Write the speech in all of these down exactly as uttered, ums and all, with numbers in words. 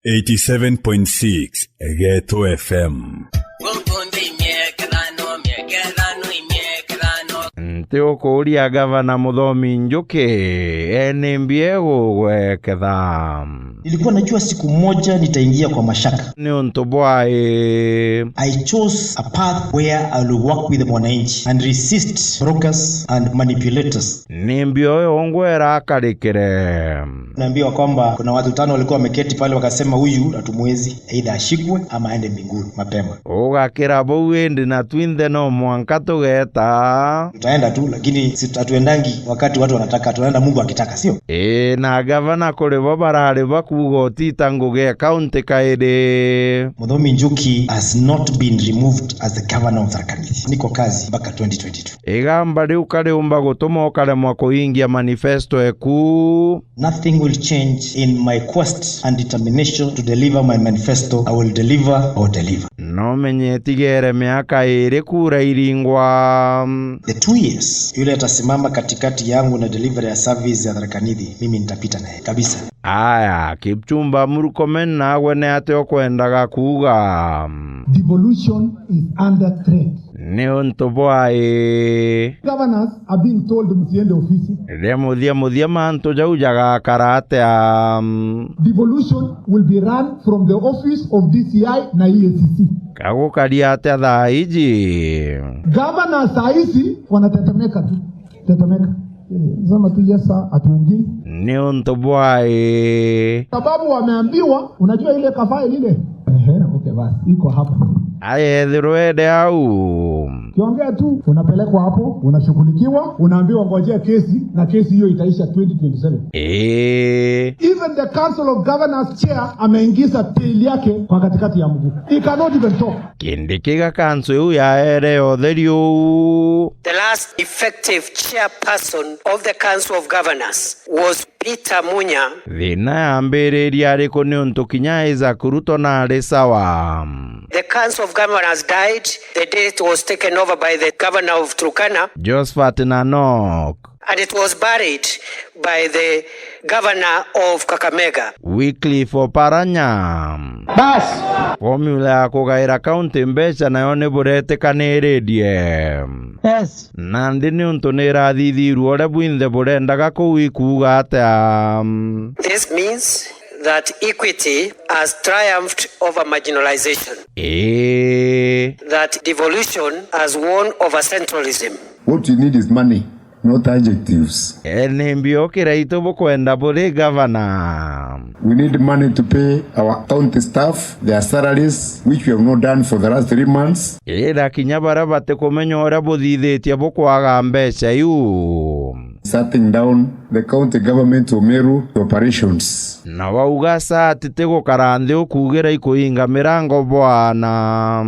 Eighty-seven point six Geto F M. Nti ukuuria Gavana Muthomi Njuki, ee nimbi egugweketha? Nilikuwa najua siku moja nitaingia kwa mashaka. Ni untu bwai? I chose a path where I will work with the mwananchi and resist brokers and manipulators. Nimbi uyu ungwera akarikire? Naambiwa kwamba kuna watu tano walikuwa wameketi pale, wakasema, "Huyu hatumwezi, either ashikwe ama aende mbinguni mapema." Ugakira bau indi na twinthe no mwanka tugeta. Tutaenda tu, lakini si, hatuendangi wakati watu wanataka, tunaenda Mungu akitaka, sio? Ii, na gavana kuri bo barari bakuuga utita ngugi ya kaunti kairi. Muthomi Njuki has not been removed as the governor of Tharaka Nithi. Niko kazi mpaka twenty twenty-two. Igamba riu kariumba gutuma ukaremwa kuingia manifesto eku. Nothing will change in my quest and determination to deliver my manifesto. I will deliver or deliver. No menye itigere miaka iri kura iringwa. The two years, yule atasimama katikati yangu na delivery ya service ya Tharaka Nithi, mimi nitapita naye kabisa. Aya, Kipchumba Murkomen nagwe ni atia ukwendaga kuuga? Devolution is under threat. Ni untu bwai? Governors are being told, "Msiende ofisi." Ria muthia muthia mantu jau jagakara atia? Devolution will be run from the office of D C I na E A C C. Kagukaria atia thaa iji? Governors saa hizi wanatetemeka tu. Tetemeka. Eh, sema tu, "Yes, sir," hatuongei. Ni untu bwai? Sababu wameambiwa, unajua ile kafile ile? Ehe, okay, basi, iko hapa. Aya, ethirwa ende au. Ukiongea tu, unapelekwa hapo, unashughulikiwa, unaambiwa, "Ngojea kesi," na kesi hiyo itaisha twenty twenty-seven. Eh. Even the Council of Governors chair ameingiza tail yake kwa katikati ya mguu. He cannot even talk. Kindiki ga kanso iu yaere ya utheri uu. The last effective chairperson of the Council of Governors was Peter Munya. Thina yambiririe ariku niuntu kinya Isaac Ruto nari sawa? The Council of Governors died the day it was taken over by the governor of Turkana. Josephat Nanok. And it was buried by the governor of Kakamega. Wycliffe Oparanya. Bas. Formula ya kugaira kaunti mbeca nayo ni buretikaniririe. Yes. Nandi niuntu ni irathithirue uria bwinthe burendaga kuu ikuuga atia? This means that equity has triumphed over marginalization. Ii. That devolution has won over centralism. What we need is money, not adjectives. E, ni mbio kiraitu bukwenda buri gavana? We need money to pay our county staff their salaries, which we have not done for the last three months. Ira kinya baria batikumenya uria buthithitie bukwaga mbeca iu. Shutting down the county government of Meru operations. Na wauga saa ati tigukara nthi ukuugira ikuinga mirango bwana.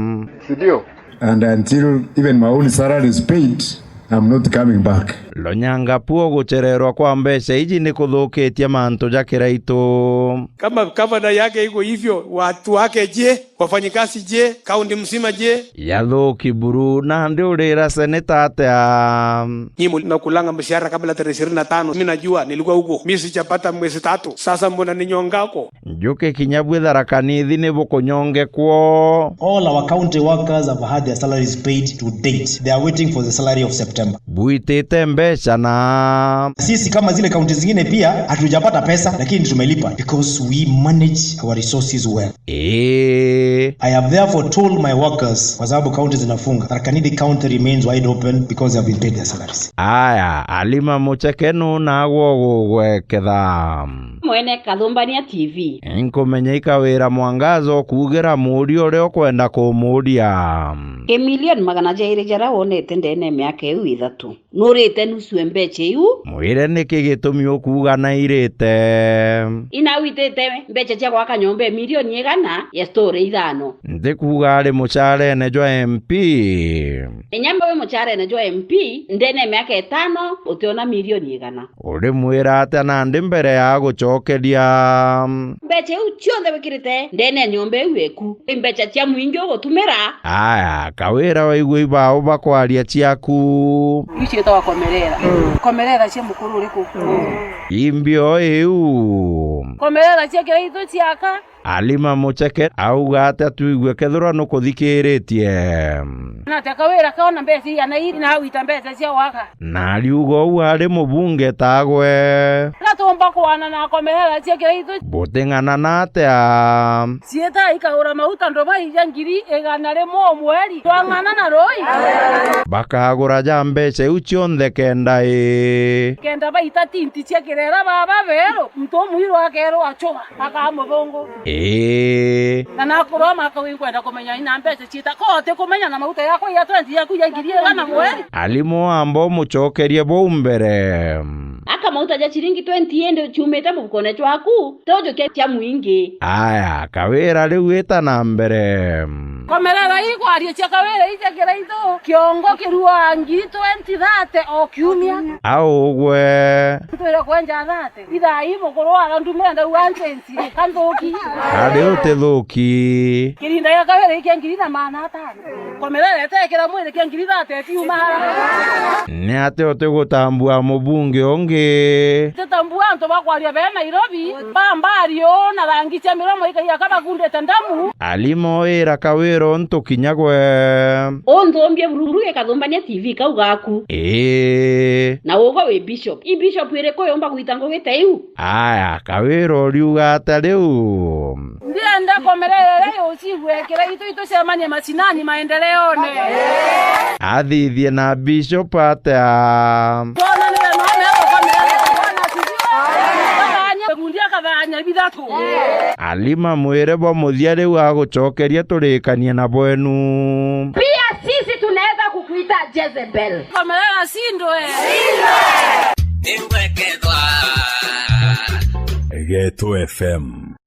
Si ndio? And until even my own salary is paid, I'm not coming back. Lonyanga puo guchererwa kwa mbeca iji ni kuthukitie mantu ja kiraitu. Kama gavana yake iko hivyo, watu wake je? Wafanyikazi je? Kaunti mzima je? Yathuki buru, nandi urira seneta atia? Nyi mu-, nakulanga mshahara kabla tarehe ishirini na tano. Mimi najua, nilikuwa huko. Mimi sijapata mwezi tatu. Sasa mbona ninyongako? Njuki kinya bwi Tharaka Nithi ni bukunyongekwo. All our county workers have had their salaries paid to date. They are waiting for the salary of September. Bwitite mbeca na. Sisi kama zile kaunti zingine pia hatujapata pesa, lakini tumelipa because we manage our resources well. Ii. I have therefore told my workers, kwa sababu kaunti zinafunga, Tharaka Nithi County remains wide open because they have been paid their salaries. Aya, Halima Mucheke nu nagwo gugweketha. Mwene Kathumbania T V. Inkumenya ikawira Mwangaza ukuugira muuria uria ukwenda kumuuria. Ki milioni magana jairi jaria wonete ndene ya miaka iu ithatu, nurite nusu e mbeca iu? Mwire niki gitumi ukuuga nairite? Inawitite mbeca cia gwaka nyomba e milioni igana ya story ithano. Ntikuuga ari mucarene jwa M P. Inya mbe wi mucarene jwa M P, ndene ya miaka itano utiona milioni igana. Urimwira atia nandi mbere ya gucokeria? Mbeca iu cionthe wikirite ndene ya nyomba iu eku, ni mbeca cia mwingi ugutumira. Aya, kawira waigua ibau bakwaria ciaku. Iu ciitagwa komerera. Komerera cia mukuru uriku? Imbio iu. Komerera cia kiraitu ciaka. Alima Mucheke auga atia twigue kethirwa nukuthikiritie? Na atia Kawira kaona mbeca igana iri na agwita mbeca cia gwaka? Na ariuga uu ari mubunge tagwe. Gatumba kwana na akomerera cia Kiraitu. Buting'anana atia? Ciita ikagura mauta ndobai ja ngiri igana rimwe o mweri. Twang'ana na rui. Bakagura ja mbeca iu cionthe kenda i. Kenda baita tinti cia kirera baba beru, muntu umwiru akerwa achuba, akaa muthungu. Ii. Na nakuroma akauga, "Inkwenda kumenya ina mbeca ciita." Ko utikumenya na mauta yakwa ya twenty yaku ya ngiri igana mweri? Alimu amba umucokerie bau mbere. Aka mauta ja ciringi twenty indi ciumite mufukone jwaku, ti ujukia cia mwingi. Aya, Kawira riu ita na mbere. Komerera ii kwaria cia Kawira ii cia Kiraitu, kiongo kirua ngiri twenty thirty o kiumia. Augwe. Twire kwenja thirty. Ithaa ii mukuru wara ndumenda uga ncensi, kanthuki. Ari utithuki. Kirinda gia Kawira ii kia ngiri na maana atano. Komerera etekira mwiri kia ngiri thirty itiuma hara. Ni atia utigutambua mubunge ungi? Titambua antu bakwaria be Nairobi, bambari uu na rangi cia miromo ikaia ka bakundite ndamu. Alimu ira Kawira untu kinya gwe. Unthumbie bururu gikathumbania T V kau gaku. Ii. Na ugwe wi bishop. I bishop iriku yumba gwita ngugi ta iu? Aya, Kawira uriuga atia riu? Ndienda komerera iria yucigwekera itu itucemanie macinani maendeleone. Athithie na bishop atia? Twonanire none tukomerera Bwana asifiwe. Kathanya, gundi akathanya bithatu. Alima mwire bwa muthia riu agucokeria turikanie na bwenu. Pia sisi tunaweza kukuita Jezebel. Komerera sindwe. Geto F M.